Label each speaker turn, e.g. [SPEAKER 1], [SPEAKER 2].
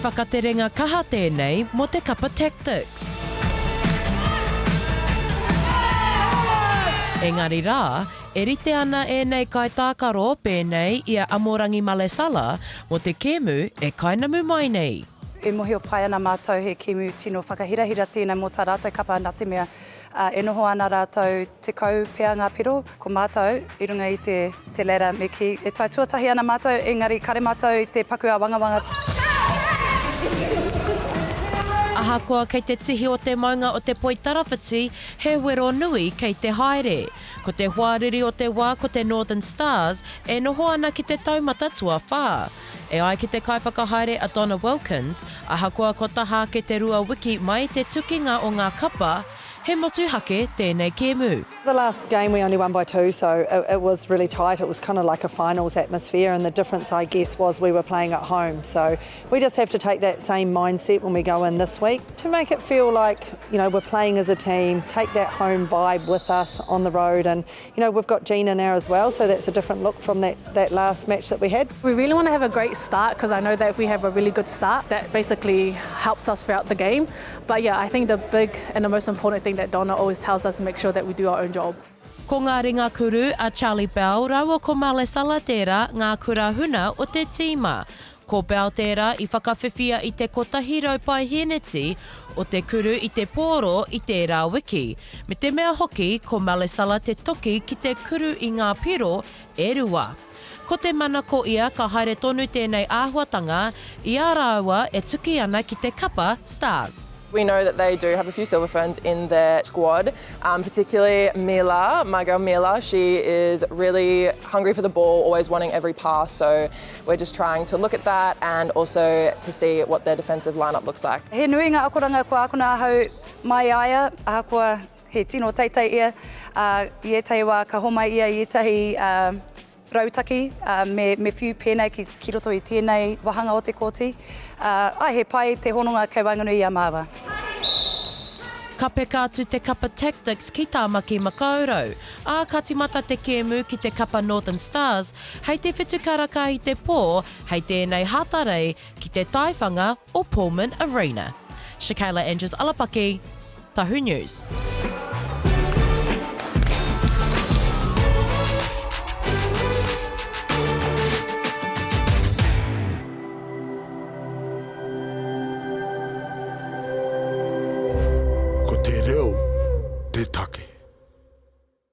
[SPEAKER 1] whakaterenga kaha tēnei mō te kapa Tactix. Engari rā, e rite ana ēnei kaitākaro pēnei i a Amorangi Malesala mō te kēmu e kainamu mai nei.
[SPEAKER 2] E mōhio pai ana mātou he kēmu tino whakahirahira tēnei mō tā rātou kapa nā te mea E noho ana rātou 10 pea ngā piro, ko mātou i runga i te te ladder me kī, e tae tuatahi ana mātou, engari kare mātou i te paku āwangawanga.
[SPEAKER 1] Ahakoa kei te tihi o te maunga o Te Poitarawhiti, he wero nui kei te haere. Ko te hoariri o te wā ko te Northern Stars e noho ana ki te taumata tuawhā. E ai ki te kaiwhakahaere a Donna Wilkins, ahakoa kua taha ake te rua wiki mai i te tukinga o ngā kapa, he motuhake tēnei kēmu.
[SPEAKER 3] The last game we only won by two so it, it was really tight, it was kind of like a finals atmosphere and the difference I guess was we were playing at home so we just have to take that same mindset when we go in this week to make it feel like you know we're playing as a team, take that home vibe with us on the road and You know, we've got Gina now as well, so that's a different look from that, that last match that we had.
[SPEAKER 4] We really want to have a great start because I know that if we have a really good start, that basically helps us throughout the game. But yeah, I think the big and the most important thing that Donna always tells us to make sure that we do our own job.
[SPEAKER 1] Ko ngā ringa kuru a Charlie Bell rāua ko Male Sala tērā ngā kura huna o te tīma. Ko Bell tērā i whakawhiwhia i te 100 paihēneti o te kuru i te pōro i tērā wiki, me te mea hoki ko Malesala te toki ki te kuru i ngā piro e rua. Ko te manako ia ka haere tonu tēnei āhuatanga i a rāua e tuki ana ki te kapa Stars.
[SPEAKER 5] We know that they do have a few Silver Ferns in their squad, um, particularly Mila, my girl Mila. She is really hungry for the ball, always wanting every pass. So we're just trying to look at that and also to see what their defensive lineup looks like.
[SPEAKER 2] He nui ngā akoranga kua akona ahau mai i a ia, ahakoa he tino teitei ia, ā, i ētahi wā ka homai ia i ētahi rautaki, ā, me, me whiu pēnei ki, ki roto i tēnei wāhanga o te kōti. Ā, āe, he pai te hononga kei waenganui i a māua.
[SPEAKER 1] Ka peka atu te kapa Tactix ki Tāmaki Makaurau, ā, ka tīmata te kēmu ki te kapa Northern Stars hei te whitu karaka i te pō hei tēnei Hātarei ki te taiwhanga o Pullman Arena. Shakayla Andrews Alapaki, Tahu News.